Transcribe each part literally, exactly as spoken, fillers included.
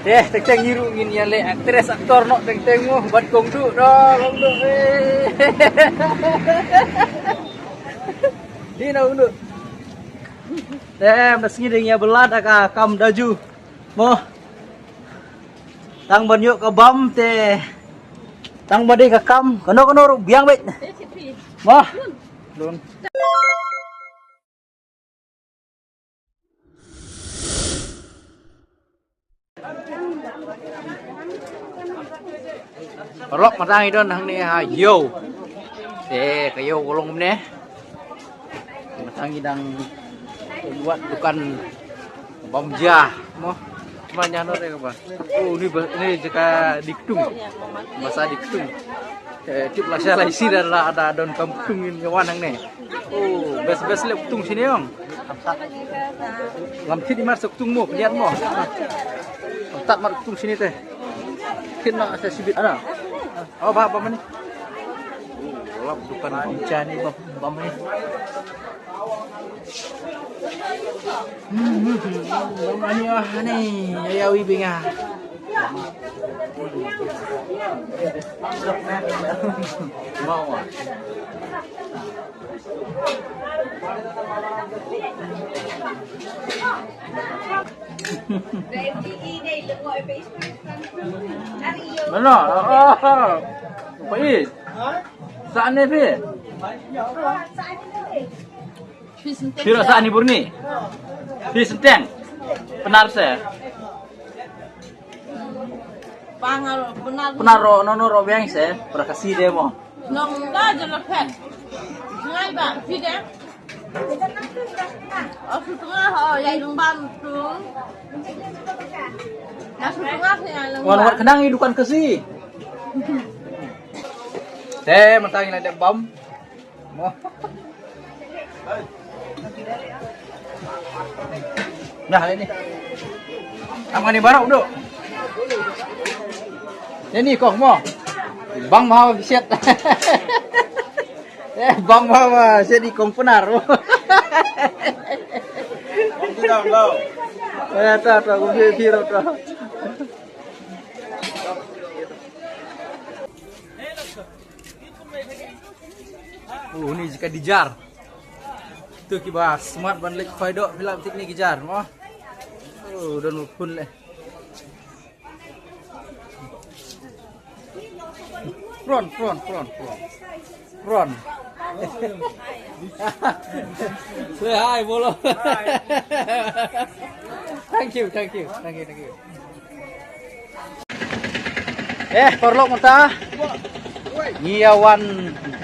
Eh, teng teng ngi ruh ngin ïa leh actress actor noh teng teng mo, bad Kong Duh noh, Kong Duh. Eh. Dei na Kong Duh. Te, em, da sngi dei ngi ïa bylla da ka kam da ju. Mo. Tang ban ïoh ka bam te. Tang ba dei ka kam. Kano kano ruh biang beit. Mo. Lun. Paralok, mynta ngi don hangne ha ïew. Te ka ïew ka long kumne. Mynta ngi dang wad dukan bam ja mo. Manya no re ba. Oh, ni ba, ni jaka diktung. Masa diktung. Eh, tip la sha la isi da la da don kam ktung in wan hangne. Oh, best best le ktung sini ong. Lam kit imar sa ktung mo, liat mo. Tat mar ktung sini te. Kit na sa sibit ana. Oh, ba ba mani. Oh, lap dukan bam ja ni ba ba mani. Hmm, hmm, hmm, hmm, ba mani ah ni. Ya ya wi binga. Mau ah. Mana? Ah, ah. Pais. Saan ne phi? Phi ro saan ni burni? Phi senteng? Penar se? Pangar penar. Penar ro, no, no, ro biang se? Para kasi de mo. Nong da je la phet. Ngai ba, phi de? Oh, su tengah, oh, ya, yung bam tu. Na su tengah, ya, yung bam. Wan wat kenang i dukan kasi. Te, mentang ila dep bam. Mo. Nah, ini. Tang mani baru duk. Ini kong mo. Bang mau siat. Eh, bang mau siat di kong penar. Eh, ta ta ko bi bi ro ta. Oh, ni jaka dijar. Tu kiba smart ban lek khoi dok, phi lap tik ni kijar mo. Oh, don phun le. Prawn, prawn, prawn, prawn. Prawn. Say hi, bolo. Thank you, thank you, thank you, thank you. Eh, paralok mynta. Ngi ïa wan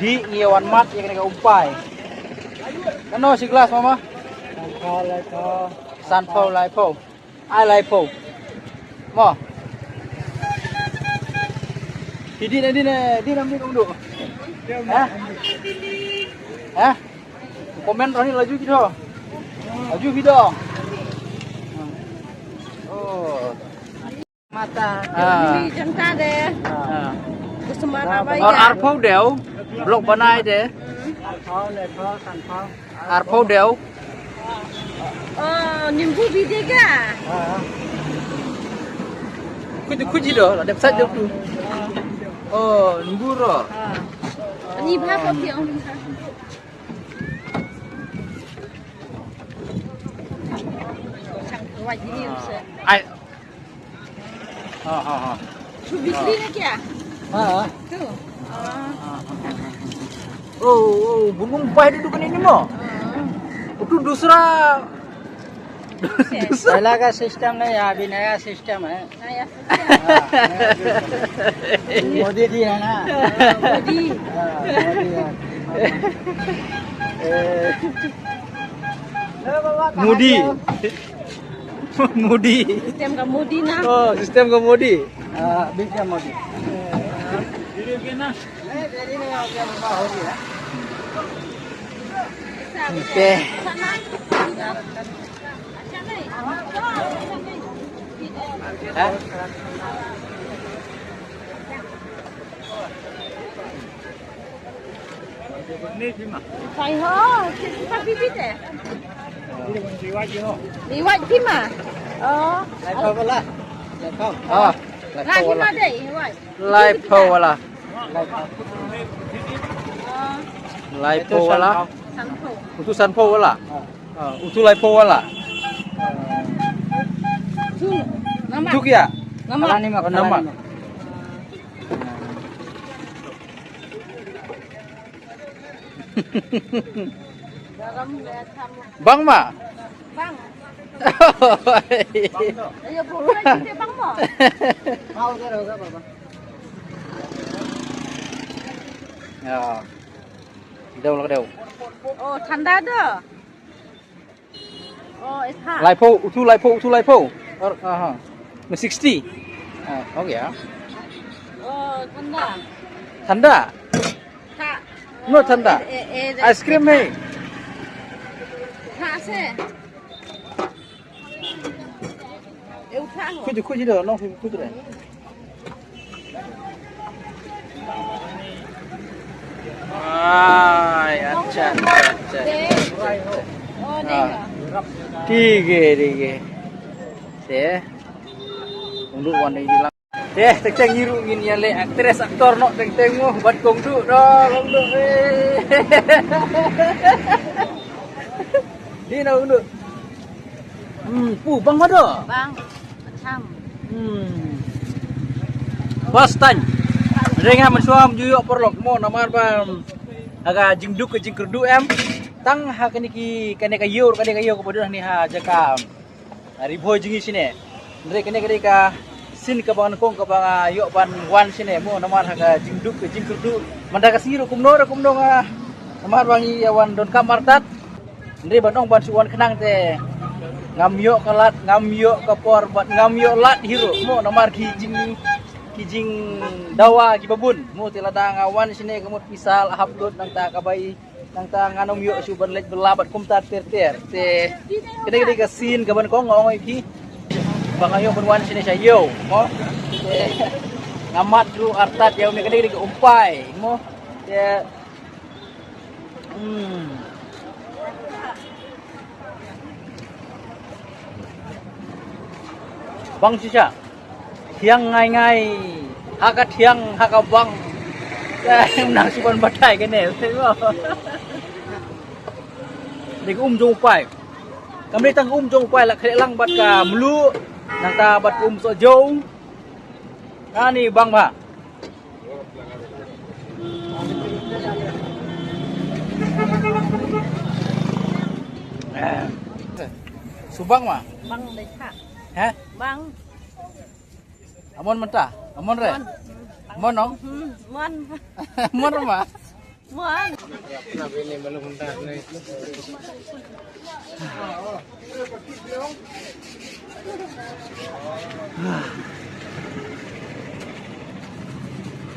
dih, ngi ïa wan mad ïa kane ka umpai. Kano shi glass, mama? Sanphew laiphew. Sanphew laiphew. Ai laiphew. Mo. Hi dih na dih na dih na dih na dih. Hah? Hah? Comment roh ni laju ki doh. Laju ki doh. Oh. Mata. Ah. Ni janta de. Ah. Kusuma. Ar, arphew deu. Blok banai de. Arphew, laiphew, sanphew. Arphew deu. Oh, nimbu bide ga? Ah. Kuji, kuji doh, la dep sat deu tu. Oh, nimbu ro. Ah. Ni bha ko ki ong. Ai. Ha ha ha. Tu bisri ne kya? Ha. Tu. Oh, oh, bunung pai di dukan ini mo. Tu dusra. Dusra. Pehla ka system nahi, abhi naya system hai. Naya system. मोदी जी है ना? मोदी। हाँ, मोदी है। मोदी। Modi. System ka Modi na. Oh, system ka Modi. Ah, abhi kya Modi? Okay. Ha? Ni phi ma. Sai ho, ki pa phi phi te. Ni wat phi ma. Oh. Ai pa bala. Ah, laiphew wala. Laiphew wala. Laiphew wala. Utu sanphew wala. Ah, utu laiphew wala. Utu kya? Nama. Nama. Bang ma? Bang. Ayo, bro. Bang ma? Ya. Deu lah deu. Oh, thanda dah. Oh, eh, ha. Laiphew, utu laiphew, utu laiphew. Or, aha. No, sixty. Ah, okay, ya. Oh, thanda. Thanda? Tha. No, thanda. Eh, eh, eh, ice cream hai. Tha se. Eh, utha ho. Kuji, kuji do, no, kuji do. Ai, acha, acha, acha. Ah. Thik hai, thik hai. Te. Ung duh wan ïa la. Te, teng teng ngi ruh ngin ïa leh actress actor noh teng teng mo, bad kong duh noh, kong duh. Eh. Di na ung duh. Hmm, pu, bang ma do? Bang. Acham. Hmm. First time. Ring ha mynshuwa ym ju ïoh paralok mo, namar ba ha ka jingduk ka jingkyrduh em. Tang ha kane ki, kane ka ïew, kane ka ïew kaba don hangne ha jaka Ri Bhoi jong ngi shane. Hynrei kane ka dei ka scene kaba nyngkong kaba nga ïoh ban wan shane mo, namar ha ka jingduk ka jingkyrduh. Mynta ka sngi ruh kumno ruh kumno nga, namar ba ngi ïa wan donkam artat. Hynrei ban ong ban shu wan khnang te ngam ïoh ka lad, ngam ïoh ka por bad ngam ïoh lad hi ruh mo, namar ki jing, ki jingdawa kiba bun mo. Te lada nga wan shane ka mut pisa la hap lut, nangta ka bai, nangta ngan ym ïoh shuh ban leit bylla bad kumta ter ter. Te kane ka dei ka scene kaba nyngkong, nga ong ïa phi, ba nga ïoh ban wan shane sha ïew mo. Te nga mad ruh artat ïa une, kane ka dei ka umpai mo. Te Hmm. Bang shisha. Thiang ngai ngai. Ha ka thiang, ha ka bang. Eh, ym nang shu ban batai kane. Dei ka um jong u Pai. Kam dei tang ka um jong u Pai, la khleh lang bad ka mluh. Nangta bad ka um sohjew. Ani bang ba. Subang ma? Bang dei ka. Hah? Bang. Amon mynta? Amon re? Mon. Amon nong? Hmm, mon. Mon ma? Mon.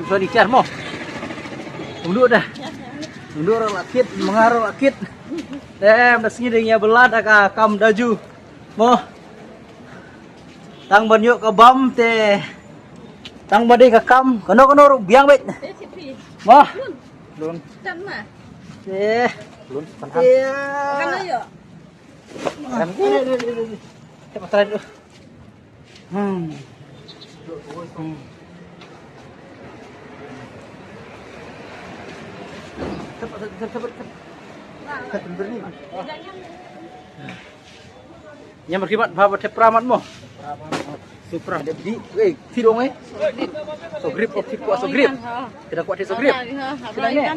Sorry, kiar mo. Unduk dah. Unduk orang lakit, mengar orang lakit. Dem, dah sini dia punya belad dah ka kam daju. Mo. Tang ban ïoh ka bam te. Tang ban dei ka kam. Kano kano ruh biang beit. Mo. Lun. Tan ma. Eh. Lun, tan. Iya. Kan ayo. Kan. Aduh, aduh, aduh, aduh. Cepat try dulu. Hmm. Hmm. Cepat, cepat, cepat, cepat. Cepat, berani. Ïa markhmat bha ba thep pra mat mo. Supra dep di. Eh, thid ong eh. Sohgrip, oh, thid kwah sohgrip. Kita kwah thid sohgrip. Kita ne.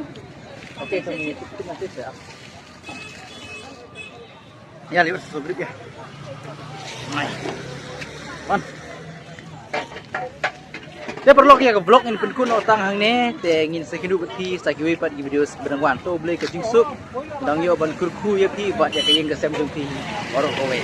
Okay, kami nanti saya. Ïa, leh sohgrip ïa. Mai. Wan. Te paralok, ïa ka vlog ngin pynkut noh tang hangne, te ngin sa ïakynduh bad phi sa kiwei pat ki video ba dang wan. To U Blei ka jingsuk dang ïoh ban kyrkhu ïa phi bad ïa ka ïing ka sem jong phi baroh kawei.